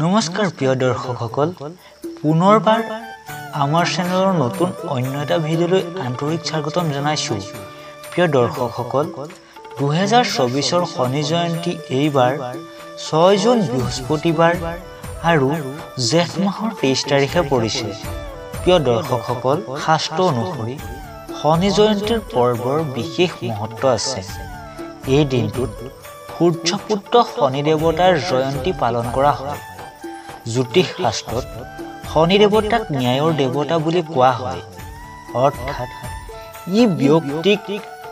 নমস্কাৰ প্ৰিয় দৰ্শকসকল, পুনৰবাৰ আমাৰ চেনেলৰ নতুন অন্য এটা ভিডিঅ'লৈ আন্তৰিক স্বাগতম জনাইছোঁ। প্ৰিয় দৰ্শকসকল, 2024ৰ শনি জয়ন্তী এইবাৰ 6 জুন বৃহস্পতিবাৰ আৰু জেঠ মাহৰ 23 তাৰিখে পৰিছে। প্ৰিয় দৰ্শকসকল, শাস্ত্ৰ অনুসৰি শনি জয়ন্তীৰ পৰ্বৰ বিশেষ মহত্ব আছে। এই দিনটোত সূৰ্যপুত্ৰ শনি দেৱতাৰ জয়ন্তী পালন কৰা হয়। জ্যোতিষ শাস্ত্ৰত শনি দেৱতাক ন্যায়ৰ দেৱতা বুলি কোৱা হয়, অৰ্থাৎ ই ব্যক্তিক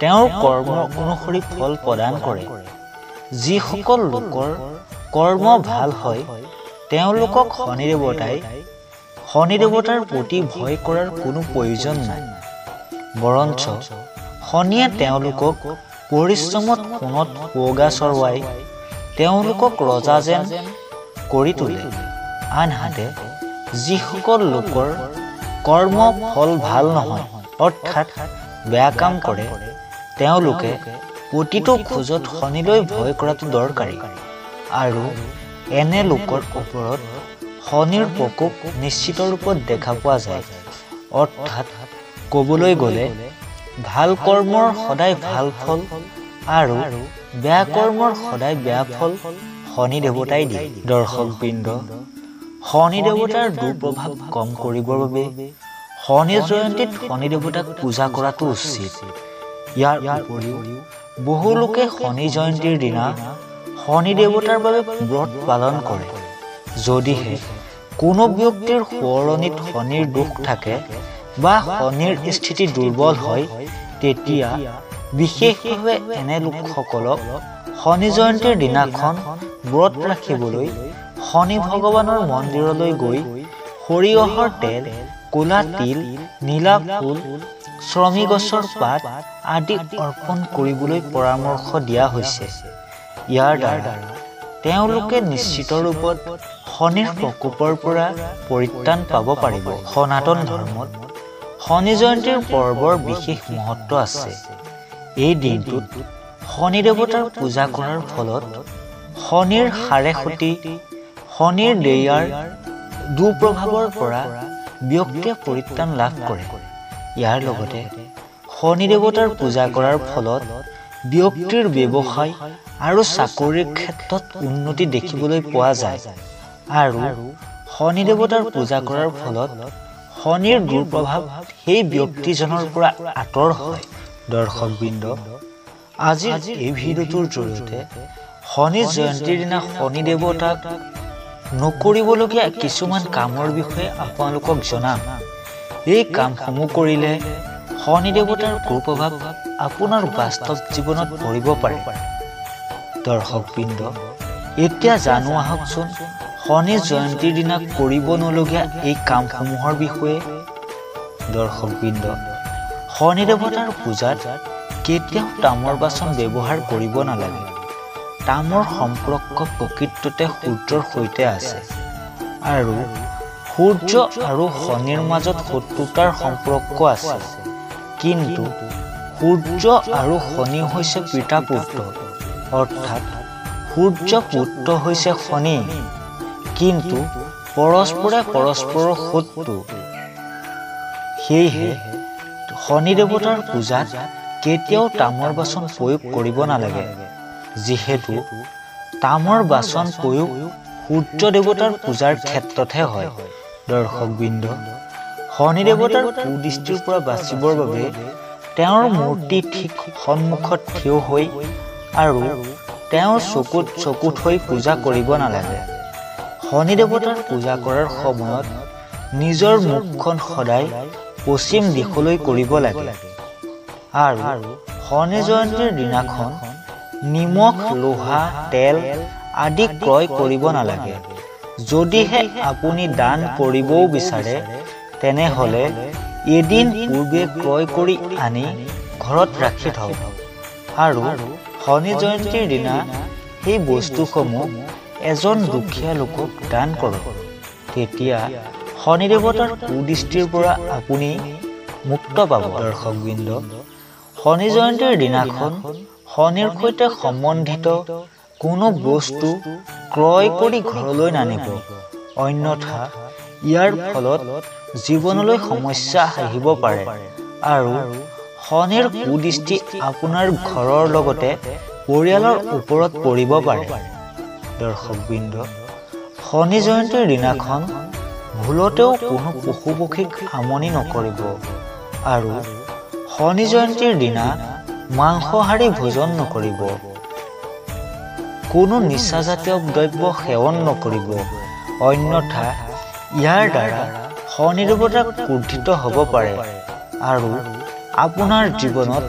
তেওঁৰ কৰ্ম অনুসৰি ফল প্ৰদান কৰে। যিসকল লোকৰ কৰ্ম ভাল হয় তেওঁলোকক শনি দেৱতাৰ প্ৰতি ভয় কৰাৰ কোনো প্ৰয়োজন নাই, বৰঞ্চ শনিয়ে তেওঁলোকক পৰিশ্ৰমত সোণত সুৱগা চৰোৱাই তেওঁলোকক ৰজা যেন কৰি তোলে। আনহাতে যিসকল লোকৰ কৰ্ম ফল ভাল নহয়, অৰ্থাৎ বেয়া কাম কৰে, তেওঁলোকে প্ৰতিটো খোজত শনিলৈ ভয় কৰাটো দৰকাৰী আৰু এনে লোকৰ ওপৰত শনিৰ প্ৰকোপ নিশ্চিত ৰূপত দেখা পোৱা যায়। অৰ্থাৎ ক'বলৈ গ'লে ভাল কৰ্মৰ সদায় ভাল ফল আৰু বেয়া কৰ্মৰ সদায় বেয়া ফল শনি দেৱতাই দিয়ে। দৰ্শকবৃন্দ, শনি দেৱতাৰ দুৰ্প্ৰভাৱ কম কৰিবৰ বাবে শনি জয়ন্তীত শনি দেৱতাক পূজা কৰাটো উচিত। ইয়াৰ উপৰিও বহু লোকে শনি জয়ন্তীৰ দিনা শনি দেৱতাৰ বাবে ব্ৰত পালন কৰে। যদিহে কোনো ব্যক্তিৰ সোঁৱৰণিত শনিৰ দোষ থাকে বা শনিৰ স্থিতি দুৰ্বল হয়, তেতিয়া বিশেষভাৱে এনে লোকসকলক শনি জয়ন্তীৰ দিনাখন ব্ৰত ৰাখিবলৈ শনি ভগৱানৰ মন্দিৰলৈ গৈ সৰিয়হৰ তেল, ক'লা তিল, নীলা ফুল, শ্ৰমী গছৰ পাত আদি অৰ্পণ কৰিবলৈ পৰামৰ্শ দিয়া হৈছে। ইয়াৰ দ্বাৰা তেওঁলোকে নিশ্চিত ৰূপত শনিৰ প্ৰকোপৰ পৰা পৰিত্ৰাণ পাব পাৰিব। সনাতন ধৰ্মত শনি জয়ন্তীৰ পৰ্বৰ বিশেষ মহত্ব আছে। এই দিনটোত শনি দেৱতাৰ পূজা কৰাৰ ফলত শনিৰ সাৰেসতী, শনিৰ দেয়াৰ দুপ্ৰভাৱৰ পৰা ব্যক্তিয়ে পৰিত্ৰাণ লাভ কৰে। ইয়াৰ লগতে শনি দেৱতাৰ পূজা কৰাৰ ফলত ব্যক্তিৰ ব্যৱসায় আৰু চাকৰিৰ ক্ষেত্ৰত উন্নতি দেখিবলৈ পোৱা যায় আৰু শনি দেৱতাৰ পূজা কৰাৰ ফলত শনিৰ দুৰ্প্ৰভাৱ সেই ব্যক্তিজনৰ পৰা আঁতৰ হয়। দৰ্শকবৃন্দ, আজিৰ এই ভিডিঅ'টোৰ জৰিয়তে শনি জয়ন্তীৰ দিনা শনি দেৱতাক নকৰিবলগীয়া কিছুমান কামৰ বিষয়ে আপোনালোকক জনাম। এই কামসমূহ কৰিলে শনি দেৱতাৰ কুপ্ৰভাৱ আপোনাৰ বাস্তৱ জীৱনত পৰিব পাৰে। দৰ্শকবৃন্দ, এতিয়া জানো আহকচোন শনি জয়ন্তীৰ দিনা কৰিব নলগীয়া এই কামসমূহৰ বিষয়ে। দৰ্শকবৃন্দ, শনি দেৱতাৰ পূজাত কেতিয়াও তামৰ বাচন ব্যৱহাৰ কৰিব নালাগে। তামৰ সম্পৰ্ক প্ৰকৃততে সূৰ্যৰ সৈতে আছে আৰু সূৰ্য আৰু শনিৰ মাজত শত্ৰুতাৰ সম্পৰ্ক আছে। কিন্তু সূৰ্য আৰু শনি হৈছে পিতা পুত্ৰ, অৰ্থাৎ সূৰ্য পুত্ৰ হৈছে শনি, কিন্তু পৰস্পৰে পৰস্পৰৰ শত্ৰু। সেয়েহে শনি দেৱতাৰ পূজাত কেতিয়াও তামৰ বাচন প্ৰয়োগ কৰিব নালাগে, যিহেতু তামৰ বাচন প্ৰয়োগ সূৰ্য দেৱতাৰ পূজাৰ ক্ষেত্ৰতহে হয়। দৰ্শকবৃন্দ, শনি দেৱতাৰ কুদৃষ্টিৰ পৰা বাচিবৰ বাবে তেওঁৰ মূৰ্তি ঠিক সন্মুখত থিয় হৈ আৰু তেওঁৰ চকুত চকু থৈ পূজা কৰিব নালাগে। শনি দেৱতাৰ পূজা কৰাৰ সময়ত নিজৰ মুখখন সদায় পশ্চিম দিশলৈ কৰিব লাগে আৰু শনি জয়ন্তীৰ দিনাখন নিমখ, লোহা, তেল আদি ক্ৰয় কৰিব নালাগে। যদিহে আপুনি দান কৰিবও বিচাৰে, তেনেহ'লে এদিন পূৰ্বে ক্ৰয় কৰি আনি ঘৰত ৰাখি থওক আৰু শনি জয়ন্তীৰ দিনা সেই বস্তুসমূহ এজন দুখীয়া লোকক দান কৰক। তেতিয়া শনি দেৱতাৰ কুদৃষ্টিৰ পৰা আপুনি মুক্ত পাব। দৰ্শকবৃন্দ, শনি জয়ন্তীৰ দিনাখন শনিৰ সৈতে সম্বন্ধিত কোনো বস্তু ক্ৰয় কৰি ঘৰলৈ নানিব, অন্যথা ইয়াৰ ফলত জীৱনলৈ সমস্যা আহিব পাৰে আৰু শনিৰ কুদৃষ্টি আপোনাৰ ঘৰৰ লগতে পৰিয়ালৰ ওপৰত পৰিব পাৰে। দৰ্শকবৃন্দ, শনি জয়ন্তীৰ দিনাখন ভুলতেও কোনো পশু পক্ষীক আমনি নকৰিব আৰু শনি জয়ন্তীৰ দিনা মাংসাহাৰী ভোজন নকৰিব, কোনো নিচাজাতীয় দ্ৰব্য সেৱন নকৰিব, অন্যথা ইয়াৰ দ্বাৰা শনি দেৱতা ক্ৰোধিত হ'ব পাৰে আৰু আপোনাৰ জীৱনত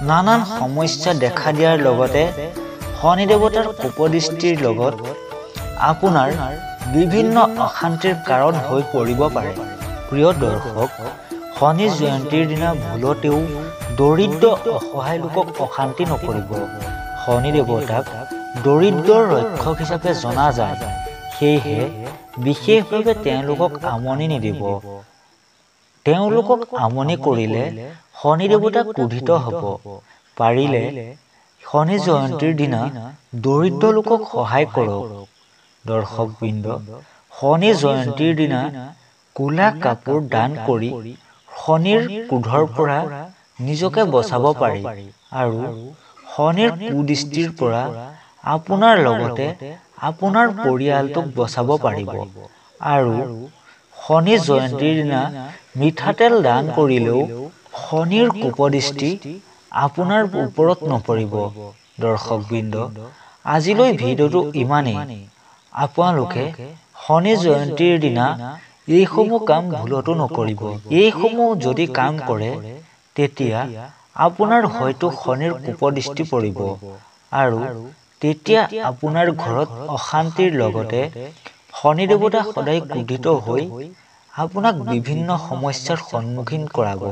নানান সমস্যা দেখা দিয়াৰ লগতে শনি দেৱতাৰ কোপদৃষ্টিৰ লগত আপোনাৰ বিভিন্ন অশান্তিৰ কাৰণ হৈ পৰিব পাৰে। প্ৰিয় দৰ্শক, শনি জয়ন্তীৰ দিনা ভুলতেও দৰিদ্ৰ অসহায় লোকক অশান্তি নকৰিব। শনি দেৱতাক দৰিদ্ৰৰ ৰক্ষক হিচাপে জনা যায়, সেয়েহে বিশেষভাৱে তেওঁলোকক আমনি নিদিব। তেওঁলোকক আমনি কৰিলে শনি দেৱতা ক্ৰোধিত হ'ব। পাৰিলে শনি জয়ন্তীৰ দিনা দৰিদ্ৰ লোকক সহায় কৰক। দৰ্শকবৃন্দ, শনি জয়ন্তীৰ দিনা ক'লা কাপোৰ দান কৰি শনিৰ ক্ৰোধৰ পৰা নিজকে বচাব পাৰি আৰু শনিৰ কুদৃষ্টিৰ পৰা আপোনাৰ লগতে আপোনাৰ পৰিয়ালটোক বচাব পাৰিব। আৰু শনি জয়ন্তীৰ দিনা মিঠাতেল দান কৰিলেও শনিৰ কোপদৃষ্টি আপোনাৰ ওপৰত নপৰিব। দৰ্শকবৃন্দ, আজিলৈ ভিডিঅ'টো ইমানেই। আপোনালোকে শনি জয়ন্তীৰ দিনা এইসমূহ কাম ভুলতো নকৰিব। এইসমূহ যদি কাম কৰে তেতিয়া আপোনাৰ হয়তো শনিৰ কোপদৃষ্টি পৰিব আৰু তেতিয়া আপোনাৰ ঘৰত অশান্তিৰ লগতে শনি দেৱতা সদায় ক্ৰোধিত হৈ আপোনাক বিভিন্ন সমস্যাৰ সন্মুখীন কৰাব।